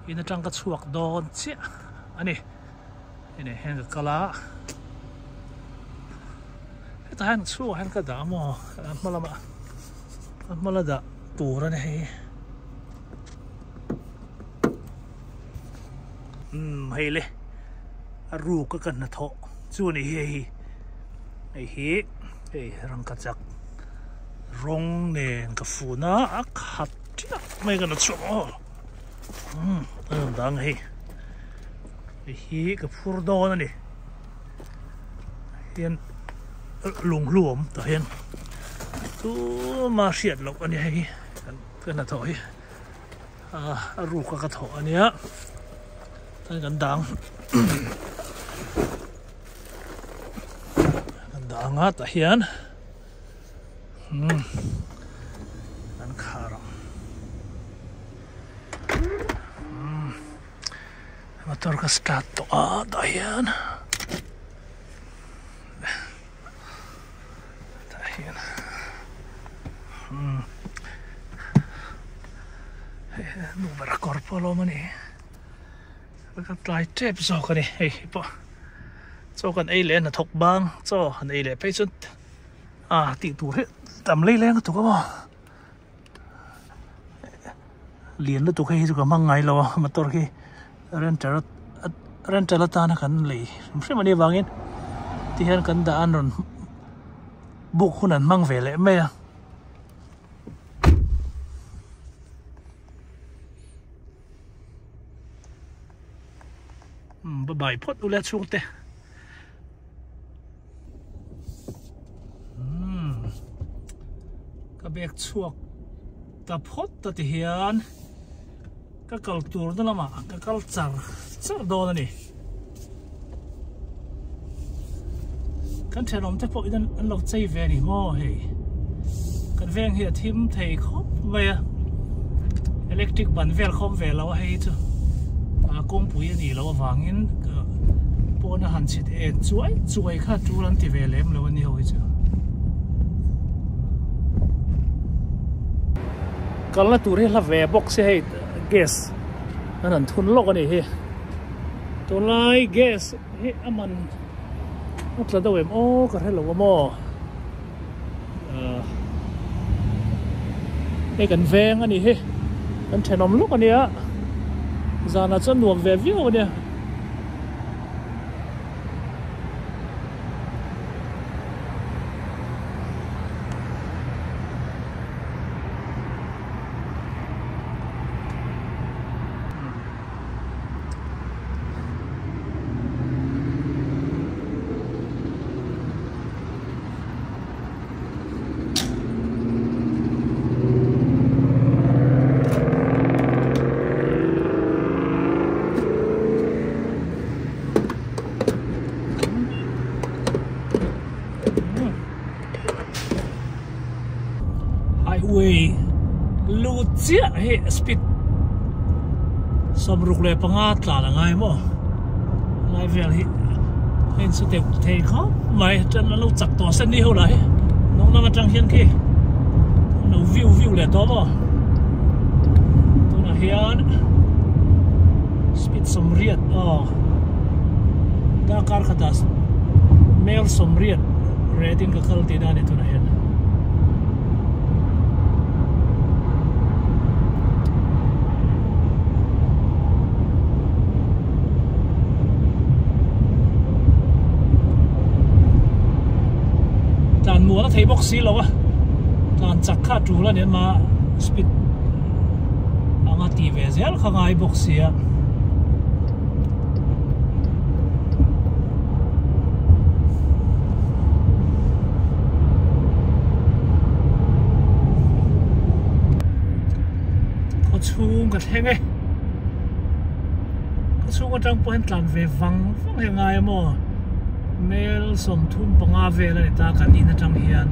In atang ka chhuak dawn chiah a ni. Hei nen hian ka kal a, hetah hian chhungah hian ka dah a maw a hma lamah a hma la dah tur a ni hei. Umm hei le a ruk a ka hnathawh chu a ni hi hei hei hi hei rangkachak rawng nen ka fun a a khat chiah mai ka la chhuak aw umm a rawn dang hei hei hi ka phur dawn a ni hian lunghlu awm tah hian tuma hriat loh a ni hei hi ka hnathawh hi. A ruk a ka thawh a nia chuan kan dang kan dang a tah hian umm kan khar ang umm motor ka start tawh a tah hian tah hian umm hei nu ber kawr pawh a lawm a ni ka tlai tep zawk a ni hei pawh chaw kan ei leh hnathawk bang chaw han ei leh phei chuan a tih tur hi tam lei leng a tuk a maw lian lutuk hei hi chu ka hmang ngai lo a motor khi renter rental atana kan lei hrim hrim anih avangin tihian kan dah an rawn buk hun an hmang ve leh mai a. Bye bye phawt ula chhungte. Ka bag chhuak ta phawt ta ti hian ka kal tur na lamah ka kal char char dawn a ni. Kan thenawm te pawh in an lo chei ve a ni maw hei. Kan veng hi a thim thei khawp mai a. Electric ban vel khawm ve lo a hei chu a kawngpui a nih loh avangin pawn a han chhit en chuai chuai kha tul an ti ve lem lo a ni ho hi chu. Kalna tur hi hla ve bawk se hei gas an han thun lawk a nih hi. Tunlai gas hi a man a tla deuh em aw ka hre lo a maw. Hei kan veng a ni hi kan thenawm lawk a nia zanah chuan nuam ve viau a nia. Highway lut chiah hi speed 65 tlan a ngai maw lai vel hi a insu deuh thei khawp mai chuan an lo chak tawh a sen ni ho lah hi hnung lam atang hian khi an lo view view leh tawh maw tunah hian speed 80 aw darkar khatah mel 80 ret in ka kal tihna a ni tunah hian. Tlan mual a thei bawk si lo a, tlan chak kha a tul a ni ama speed anga tih ve zel kha ngai bawk si a. Khaw chhung ka thleng e. Khaw chhung atang pawh hian tlan ve vang vang hi a ngai a maw. Mel 35 vel a ni ta kan in atang hian.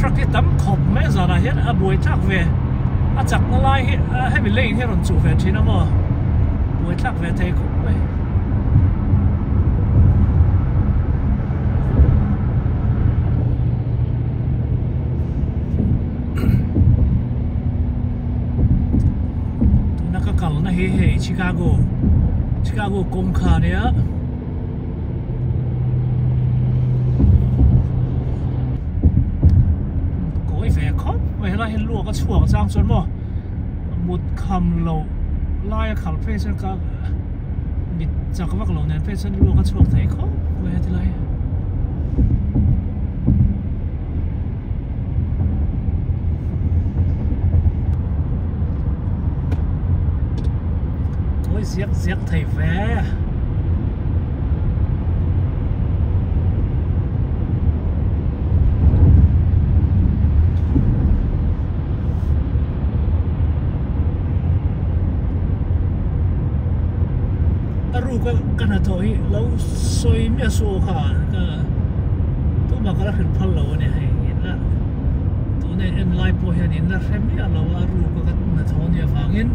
Truck hi tam khawp mai zanah hian a buai thlak ve a chakna lai hi hemi lane hi a rawn chuh ve thin a maw buai thlak ve thei khawp mai. Tuna ka kalna hi hei Chicago Chicago kawng kha ania. Kawi ve khawp mai helai hi luak a chhuak chang chuan maw mut kham loh lai a khalh phei chuan ka mit chak vak loh nen phei chuan luak a chhuak thei khawp mai a tilai. Kawi ziak ziak thei ve. A ruk a ka hnathawh hi lo sawi miah suh kha ka tumah ka la hrilh phal lo a ni hei inla tuna en lai pawh hian inla hre miah lo a ruk a ka hnathawh a nih avangin.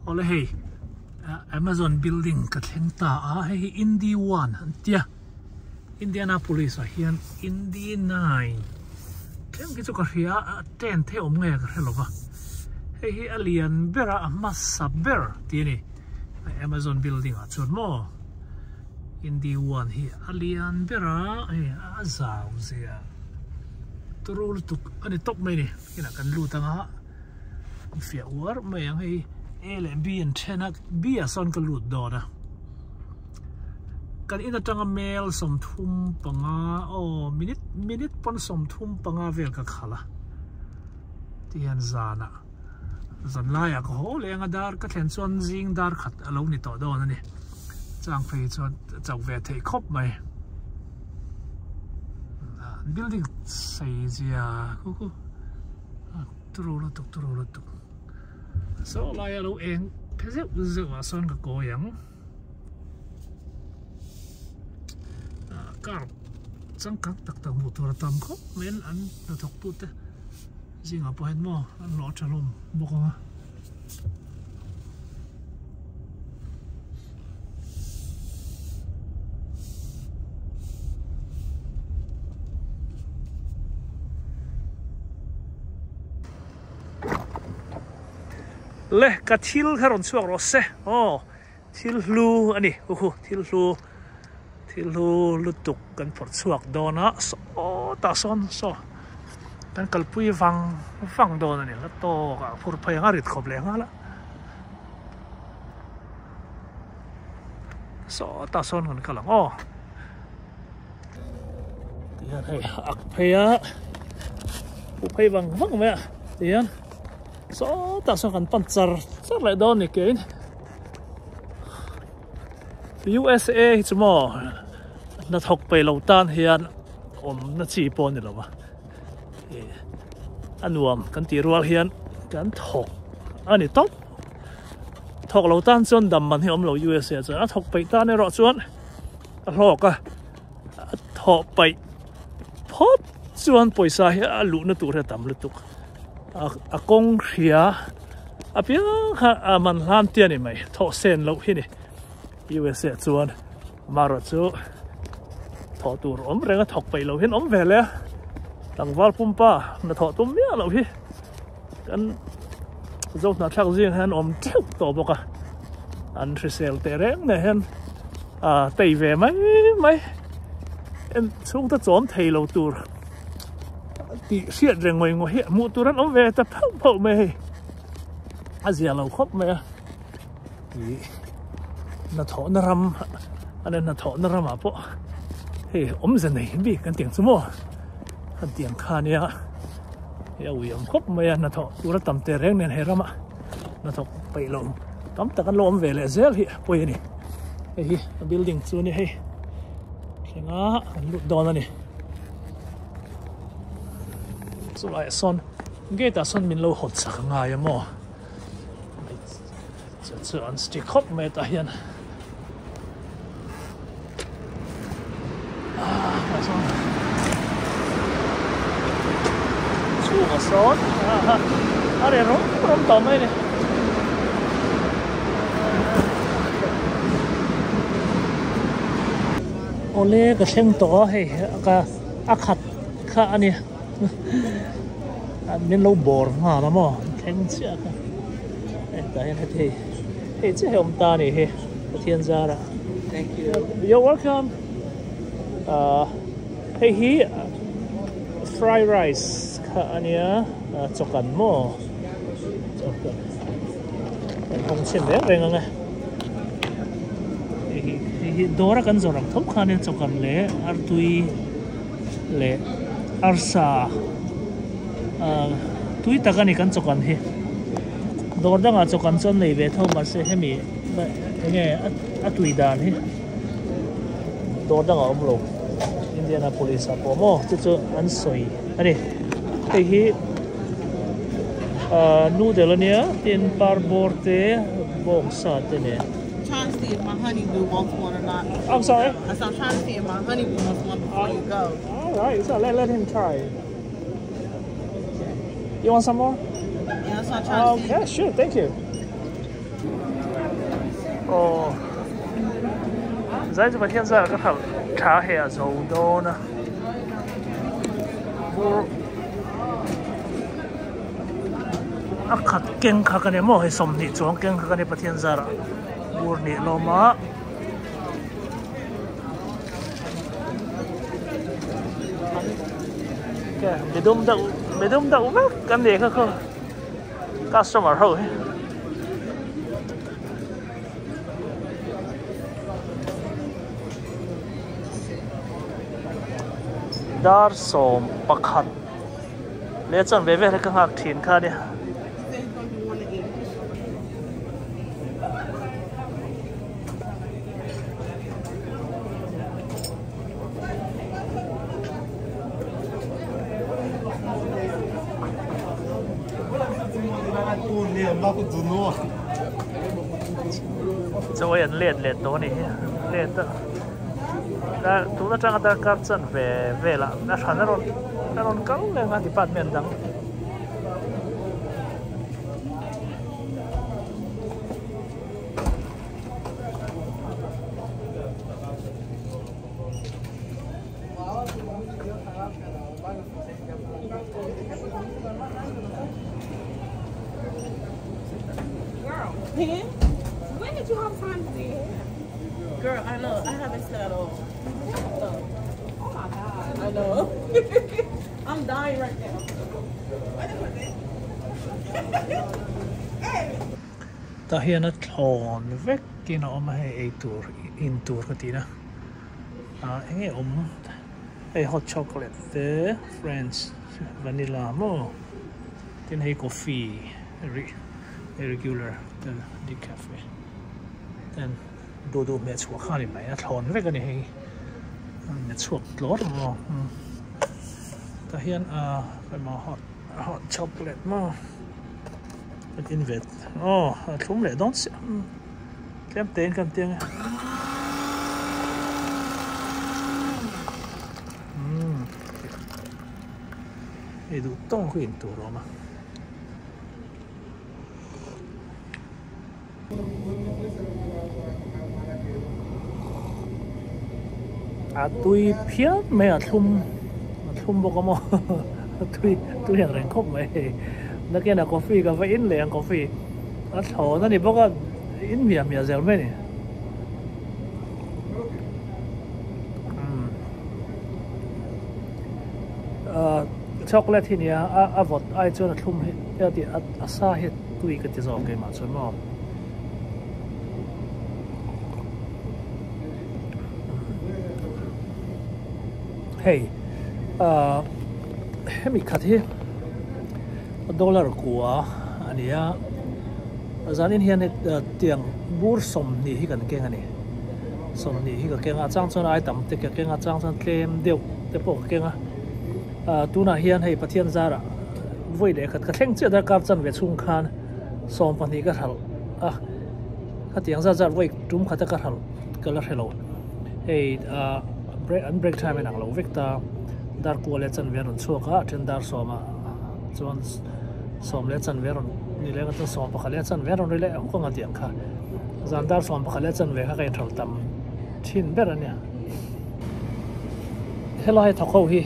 Awle hei Amazon building ka thleng ta a hei hi Indy one an tia Indianapolis ah hian Indy nine thleng khi chu ka hria a ten the awm nge ka hre lova hei hi a lian ber a a hmasa ber tih a ni Amazon building ah chuan maw. Indy one hi a lian ber a hei a zau zia turu lutuk a ni tawp mai a ni inah kan lut ang a fiah uar mai ang hei A leh B an then a B ah sawn ka lut dawn a kan in atanga mel 35 aw minute minute pawn 35 vel ka khalh a tihian zanah zan laiah ka haw leh ang a dar ka thlen chuan zing dar khat a lo ni tawh dawn a ni. Chang phei chuan chauh ve theih khawp mai. Building sei zia khu khu turu lutuk turu lutuk. Saw laia lo eng phe zeuh zeuh ah sawn ka kawi ang. Car changkang tak tak hmuh tur a tam khawp mai an hnathawk tute zingah pawh hian maw an hlawh tha hlawm bawk ang a. Le ka thil kha rawn chhuak rawh se aw thil hlu a ni hu hu thil hlu thil hlu lutuk kan phawrh chhuak dawn a sawtah sawn saw kan kalpui vang vang dawn a ni la tawk ah phur phei ang a rit khawp leh nghal a sawtah sawn kan kal ang aw tihian hei ak phei a pu phei vang vang mai a tihian sawtah sawn kan pan char char leh dawn a ni kein. USA hi chu maw hnathawk peih lo tan hian awmna chi pawh a ni lo a a nuam kan tih rual hian kan thawk a ni tawp thawk lo tan chuan dam man hi a awm lo USA chuan a thawk peih tan erawh chuan a hlawk a a thawh peih phawt chuan pawisa hi a luhna tur hi a tam lutuk a kawng hria. A piang kha a man hlan te a ni mai thawh sen loh hi ni USA chuan amaherawh chu thawh tur awm reng a thawk peih loh hian awm ve le a tlangval pumpa hna thawh tum miah loh hi kan zo hnahthlak zing hian awm theuh tawh bawk a an hrisel teh reng nen hian a tei ve mai mai en chhungte chawm thei lo tur. Tih hriat reng ngawih ngawih hi hmuh tur an awm ve ta phauh phauh mai hei a zia lo khawp mai a ih hnathawhna ram a nia hnathawhna ramah pawh hei awmze nei bik kan tiang chu maw kan tiang kha nia hei a ui awm khawp mai a hnathawh tur a tam teh reng nen he ramah hnathawk peih lo tam tak an lo awm ve leh zel hi a pawi a ni hei hi a building chu a ni hei thlenga an lut dawn a ni. Chulaiah sawn gate ah sawn min lo hawt chak a ngai a maw? Chu chu an stick khawp mai tah hian ah chuan chhungah sawn a reh rawm rawm tawh mai a ni. Awle ka thleng tawh a hei ka a khat kha a ni min lo bawr nghal a maw thleng chiah kha hetah hian heti hei hei chiah hi a awm ta a ni hi Pathian zarah Thank you. You're welcome. Hei hi fried rice kha a nia chawkan maw chawkan kan hawng chhin reng reng ang e hei hi hei hi dawr a kan zawrh ang tho khan nia chawkan leh artui leh arsa tui tak a ni kan chawkan hi dawr dangah chawkan chu an nei ve tho mahse hemi enge a tui dan hi dawr dangah a awm lo Indianapolis ah pawh maw chu chu an sawi a ni hei hi ahh noodle ania tin parbawr te bawngsa te nen. Trying to see if my honeydew wants one or not. I'm sorry? I said I'm trying to see if my honeydew wants one before you go. All right, so let, let him try. You want some more? Yeah, so I'm trying to see. Okay, sure, thank you. Oh. Zai chu Pathian zar ka hralh tha hei a zo dawn a. Bur a khat keng kha ka ni maw hei sawmhnih chuang keng kha ka ni Pathian zarah bur nih lawm a. Midum deuh midum deuh vek kan nih kha khaw customer ho hi. Dar 11 leh chuan ve vel hi ka nghak thin kha nia. Chawi an let leh tawh a ni hi let a tun atanga darkar chan ve velah a hran a rawn a rawn kal leh a department dang. Girl, when did you have time to do your hair? Girl, I know. I haven't slept at all. Oh my God. I know. I'm dying right now. Tah hian a thlawn vek in a awm a hei ei tur in tur ka tih na ah eng nge awm hei hot chocolate te french vanilla maw tin hei coffee regular te decafe ten duh duh hmeh chhuah kha a ni mai a thlawn vek a ni hei hmeh chhuak tlawr maw tah hian ah hot hot chocolate maw. Kan in ve aw a thlum leh dawn chiah tlem te in kan tiang e umm hei duh tawng khu in tur a awm a. A tui phian mai a thlum a thlum bawk a maw a tui tui ang reng khawp mai hei nakin a coffee ka va in leh ang coffee a thlawn a ni bawk a in miah miah zel mai a ni umm ah chocolate hi nia a a vawt ai chuan a thlum hi a sa hi tui ka ti zawk keimah chuan maw. Hei ah hemi khat hi dollar kua a ni a zanin hian tiang bur 20 hi kan keng a ni 20 hi ka keng a a chang chuan ai tam te ka keng a a chang chuan tlem deuh te pawh ka keng a ah tunah hian hei Pathian zarah vawi leh khat ka thleng chiah darkar chan ve chhung khan 12 ka hralh a. Khatiang zat zat vawi tum khat a ka hralh ka la hre lo. Hei ah an break time a inang lo vek ta. Dar kua leh chanve a rawn chhuak a, a then dar sawmah chuan sawm leh chanve a rawn ni leh ang a, chuan sawm pakhat leh chanve a rawn ri leh huk ang a tiang kha. Zan dar sawm pakhat leh chanve kha ka inhralh tam thin ber a nia. Helai thawk ho hi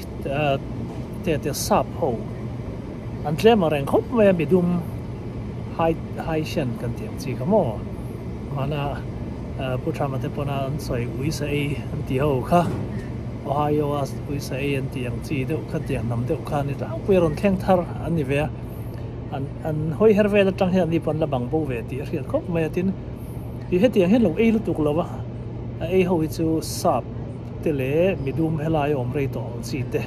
te te sap ho an tlem ang reng khawp mai a midum hai haisian kan tih ang chi kha maw hmana Pu Thrama te pawna an sawi uisa ei an tih ho kha Ohio a uisa ei an tih ang chi deuh kha tiang hnam deuh kha a ni tlangpui a rawn thleng thar an ni ve a an an hawi her vel atang hian ani pawh an la bang bo ve tih a hriat khawp mai a tin ih hetiang hian lo ei lutuk lo a a ei ho hi chu sap te leh midum helai a awm rei tawh ang chi te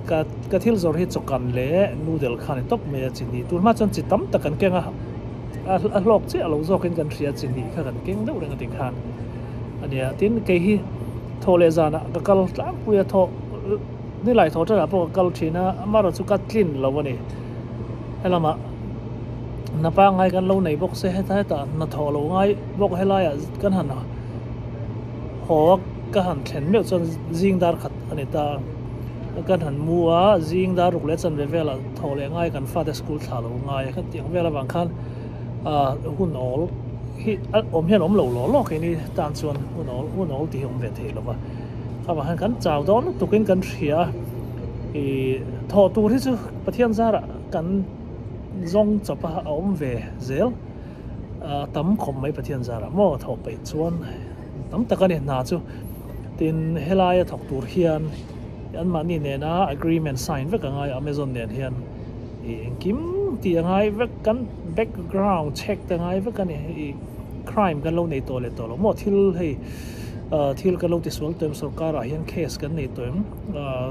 ka ka thil zawrh hi chawkan leh noodle kha a ni tawp mai a chini tur hma chuan chi tam tak kan keng a a hlawk chiah lo zawkin kan hria chini kha kan keng deuh reng a ti khan a nia tin kei hi thaw leh zanah ka kal tlangpui a thaw nilai thaw tawrah pawh ka kal thin a amaherawh chu ka tlin lo a ni helamah hna pangngai kan lo nei bawk se heta hetah hna thawh lo ngai bawk helaiah kan han haw ka han thlen meuh chuan zing dar khat a ni ta kan han mu a zing dar ruk leh chanve velah thawh leh ngai kan fate school thla lo ngai a khatiang vel avang khan ah hun awl hi a awm hian awm lo law law keini tan chuan hun awl hun awl tih hi awm ve thei lo va avang hian kan chau dawn lutuk in kan hria a ih thawh tur hi chu Pathian zarah kan zawng chawp a a awm ve zel. Tam khawp mai Pathian zarah maw thawh peih chuan tam tak a ni hna chu. Tin helaia thawk tur hian anmahni nena agreement sign vek a ngai a Amazon nen hian ih engkim tih a ngai vek kan background check te ngai vek a ni ih crime kan lo nei tawh leh tawh lo maw thil hei thil kan lo tisual tawh em sorkar ah hian case kan nei tawh em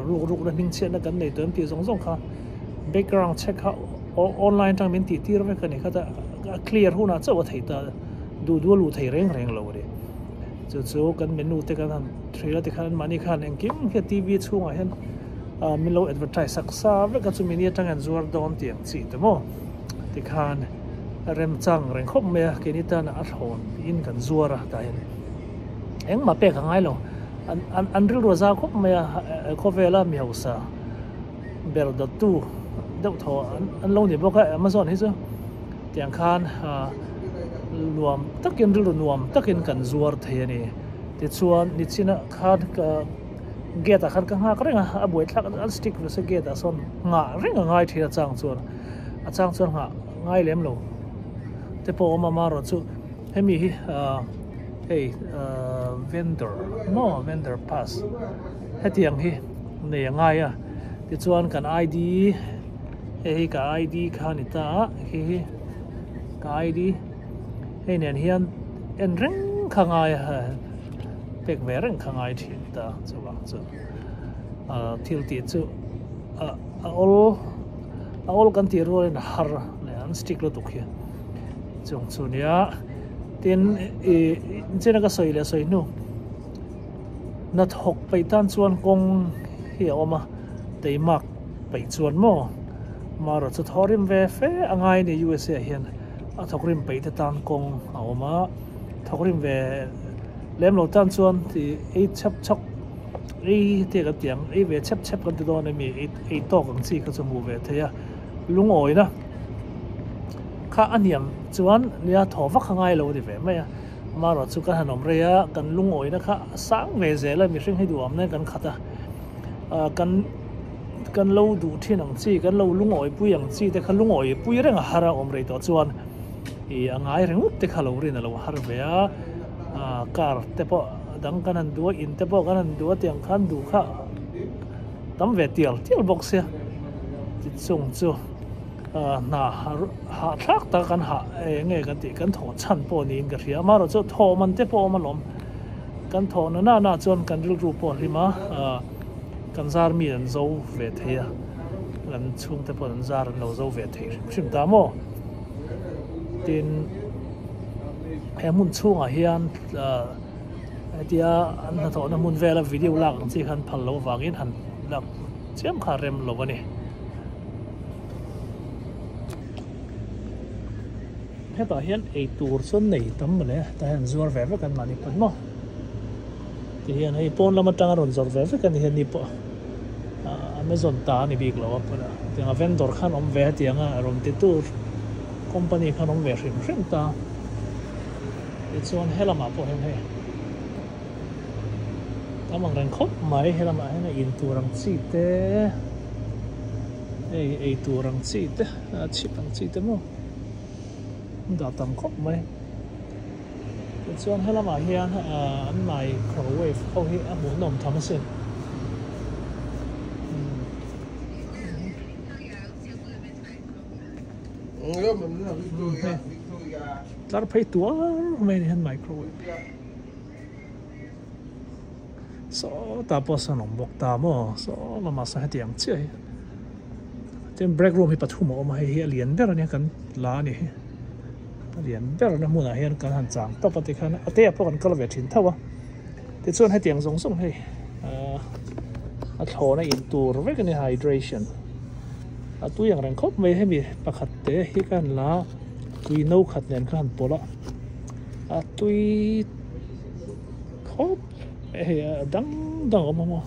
ruk rukna hmingchhiatna kan nei tawh em tih zawng zawng kha background check kha Online atang min tih tir vek a ni kha ta a clear hunah chauh a thei ta duh duh a luh thei reng reng lo a ni. Chu chu kan menu te kan han thlir a tikhan anmahni khan engkim hi TV chhungah hian min lo advertise sak sa vek a chumi ni atang hian zuar dawn tih ang chi te maw tikhan remchang reng khawp mai a keini tan a thlawn in kan zuar a tah hian engmah pek a ngai lo an an an rilru a zau khawp mai a khawvela mi hausa. Ber dawttu deuh thaw an lo ni bawk a Amazon hi chu tiang khan nuam takin rilru nuam takin kan zuar thei a ni tichuan nichina khan ka gate ah khan ka nghak reng a a buaithlak an stick nasa gate ah sawn nghah reng a ngai thin a chang chuan a chang chuan nghah ngai lem lo te pawh a awm a amaherawhchu hemi hi hei vendor maw vendor pass hetiang hi. Nei a ngai a tichuan kan ID hei hi ka ID kha a ni ta a khi hi ka ID hei nen hian en reng kha ngai a pek ve reng kha ngai thin ta chuvang chu ah thil tih chu ah a awl a awl kan tih rualin a har leh an stick lutuk hi chung chu nia tin ih inchena ka sawi leh sawi hnu. Hnathawk peih tan chuan kawng hi a awm a, teimak peih chuan maw marawh chu thawh rim ve fe a ngai a ni USA ah hian a thawk rim peih te tan kawng a awm a, thawk rim ve lem lo tan chuan tih ei chhep chhawk ei te kan tih ang ei ve chhep chhep kan ti dawn a mi ei tawk ang chi kha chu hmuh ve thei a, lungawina kha a hniam chuan nia thaw vak a ngai lo a ni ve mai a. Amaherawh chu kan han awm rei a, kan lungawina kha a sang ve zel a, mihring hi duham nen kan khat a, kan kan lo duh thin ang chi, kan lo lungawi pui ang chi te kha lungawi pui reng a har a awm rei tawh chuan ih a ngai ringawt te kha lo rin a lo har ve a, car te pawh dang kan han duh a, in te pawh kan han duh a tiang khan duh kha tam ve tial tial bawk sia, tichung chu. Hna hahthlak tak kan hah eng nge kan tih kan thawh chhan pawh niin ka hria. Amaherawh chu thawh man te pawh a awm alawm. Kan thawh na na na chuan kan rilru pawh a hlim a, kan zar mi an zo ve thei a, kan chhungte pawh an zar an lo zo ve thei hrim hrim ta maw. Tin, he hmun chhungah hian hetia an hnathawhna hmun vela video lak ang chi khan phal loh avangin han lak chiam kha rem lo a ni. Hetah hian ei tur chu an nei tam mawle tah hian an zuar ve vek an mahni pawn maw ti hian hei pawn lam atanga rawn zawrh ve vek a ni hian ni pawh ah Amazon ta a ni bik lo a pawn a tiang a vendor khan awm ve a tiang a rawn ti tur company khan awm ve hrim hrim ta tichuan helamah pawh hian hei tam ang reng khawp mai helamah hian a in tur ang chi te hei ei tur ang chi te a chhip ang chi te maw. Dah tam khawp mai. Tichuan helamah hian an microwave ho hi a hmuhnawm tham asin. Tlar phei tuar mai ni hian microwave. Sawtah pawh sawn awm bawk ta maw saw lamah sawn hetiang chiah hi tin break room hi pathum a awm a hei hi a lian ber ania kan la a ni hi a lian ber na hmunah hian kan han chang tawp a tikhan a te ah pawh kan kal ve thin tho a tichuan hetiang zawng zawng hei ahh a thlawna in tur vek ania hydration a tui ang reng khawp mai hemi pakhat te hi ka han la tui no khat nen ka han pawlh a a tui. Khawp hei a dang dang a awm a maw.